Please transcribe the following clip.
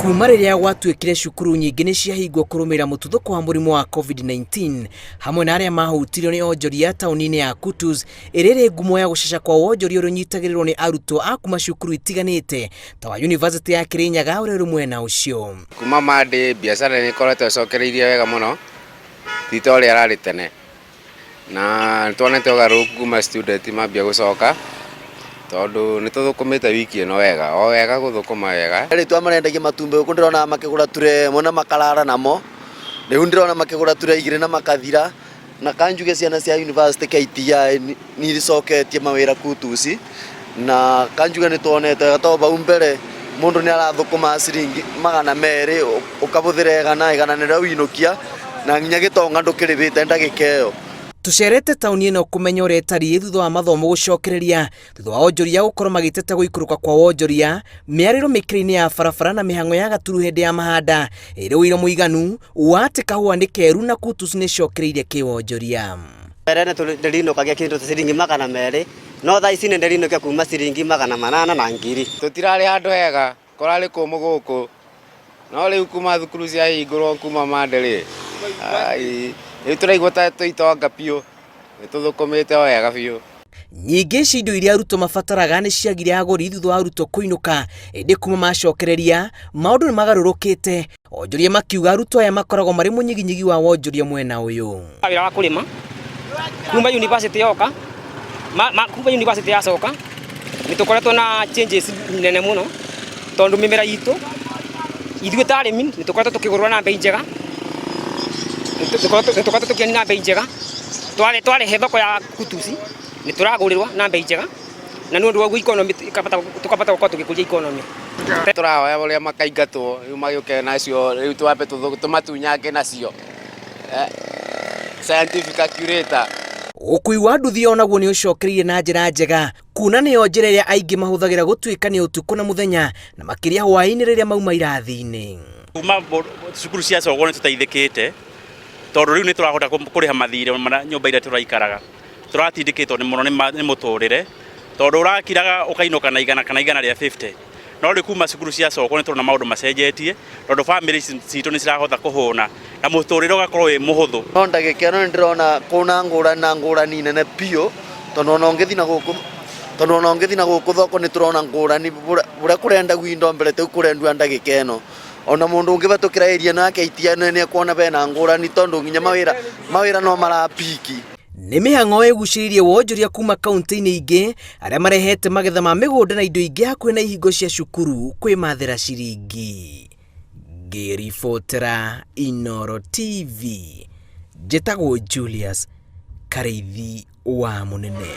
Kuma rĩrĩa gwatuĩkire cukuru nyingĩ nĩ ciahingwo kũrũmĩrĩra mũtuthũko wa mũrimũ wa COVID-19 hamwe na arĩa mahutirio nĩ onjoria taũni-inĩ ya Kutus ĩrĩa ĩrĩ ngumo ya gũcaca kwa wonjoria ũrĩa ũnyitagĩrĩrwo nĩ arutwo a kuma cukuru itiganĩte ta wa Yunivasĩtĩ ya Kirinyaga ũrĩa ũrĩ mwena ũcio. Kuma Monday biacara nĩ ĩkoretwo ĩcokereirie wega mũno ti ta ũrĩa ĩrarĩ tene. Na nĩ tuonete ũgarũrũku kuma student mambia gũcoka, tondũ nĩ tũthũkũmĩte wiki ĩno wega, o wega gũthũkũma wega. Rĩu marendagia matumbĩ gũkũ ndĩrona makĩgũra tray ĩmwe na makarara namo, rĩu ndĩrona makĩgũra tray igĩrĩ na makathira, na kanjuge ciana cia university KTI nĩ icoketie mawĩra kutuci, na kanjuge nĩ tuonete wega tondũ bau mbere mũndũ nĩ arathũkũma ciringi 200 ũkabũthĩra 100, 100 nĩrĩo winũkia na nginya gĩtonga ndũkĩrĩbĩte ndagĩka ĩyo. Tũcerete taũni ĩno kũmenya ũrĩa ĩtariĩ thutha wa mathomo gũcokereria thutha wa onjoria gũkorwo magĩteta gũikũrũka kwa wonjoria, mĩarĩro mĩkĩra-inĩ ya barabara na mĩhang'o ya gaturu hĩndĩ ya mahanda ĩrĩ ũira mũiganu wa atĩ kahũa nĩ keru na Kutus nĩ ĩcokereirie kĩwonjoria. Mbere nĩ ndĩrinũkagia kĩndũ ta ciringi 200 no thaa ici nĩ ndĩrinũkia kuma ciringi 800 na 1000. Tũtirarĩ handũ hega, kũrarĩ kũmũ gũkũ, no rĩu kuma thukuru ciahingũrwo kuma Monday rĩ, rĩu tũraigua ta twĩ itonga biũ, nĩ tũthũkũmĩte o wega biũ. Nyingĩ cia indo iria arutwo mabataraga nĩ ciagire agũri thutha wa arutwo kũinũka, ĩndĩ kuma macokereria, maũndũ nĩ magarũrũkĩte. Onjoria makiuga arutwo aya makoragwo marĩ mũnyiginyigi wa wonjoria mwena ũyũ. Wĩra wa kũrĩma kuma university yoka kuma university yacoka nĩ tũkoretwo na changes nene mũno tondũ mĩmera itũ ithuĩ ta arĩmi nĩ tũkoretwo tũkĩgũrwo na mbei njega, nĩ tũkoretwo tũkĩendia na mbei njega, twarehe thoko ya Kutusi nĩ tũragũrĩrwo na mbei njega na nĩ ũndũ wa ũguo economy tũkabata gũkorwo tũgĩkũria economy. Tũrahoya ũrĩa makaingatwo rĩu magĩũke nacio rĩu twambe tũmatunyange nacio scientific calculator. Ũkui wa nduthi onaguo nĩ ũcokereirie na njĩra njega kuona nĩyo njĩra ĩrĩa aingĩ mahũthagĩra gũtuĩkania ũtukũ na mũthenya na makĩria hwaĩ-inĩ rĩrĩa mauma irathi-inĩ. Kuma cukuru ciacokwo nĩ tũteithĩkĩte tondũ rĩu nĩ tũrahota kũrĩha mathirĩ ma nyũmba iria tũraikaraga. Tũratindĩkĩtwo nĩ mũno nĩ mũtũrĩre tondũ ũrakiraga ũkainũka na 100 kana 150 no rĩu kuma cukuru ciacokwo nĩ tũrona maũndũ macenjetie tondũ bamĩrĩ citũ nĩ cirahota kũhũna na mũtũrĩre ũgakorwo wĩ mũhũthũ. No ndagĩka ĩno nĩ ndĩrona kwĩna ngũrani na ngũrani nene biũ tondũ ona ũngĩthiĩ na gũkũ tondũ ona ũngĩthiĩ na gũkũ thoko nĩ tũrona ngũrani ũrĩa kũrendagio indo mbere tĩu kũrendwo ndagĩka ĩno. Ona mũndũ ũngĩhetũkĩra area ĩno ya KTN nĩ ekuona bena ngũrani tondũ nginya mawĩra mawĩra no marapiki. Nĩ mĩhang'o ĩgucĩrĩirie wonjoria kuma kauntĩ-inĩ ingĩ arĩa marehete magetha ma mĩgũnda na indo ingĩ hakuhĩ na ihingo cia cukuru kwĩmathĩra ciringi. Ngĩribotera Inooro TV, njĩtagwo Julius Karĩithi wa Mũnene.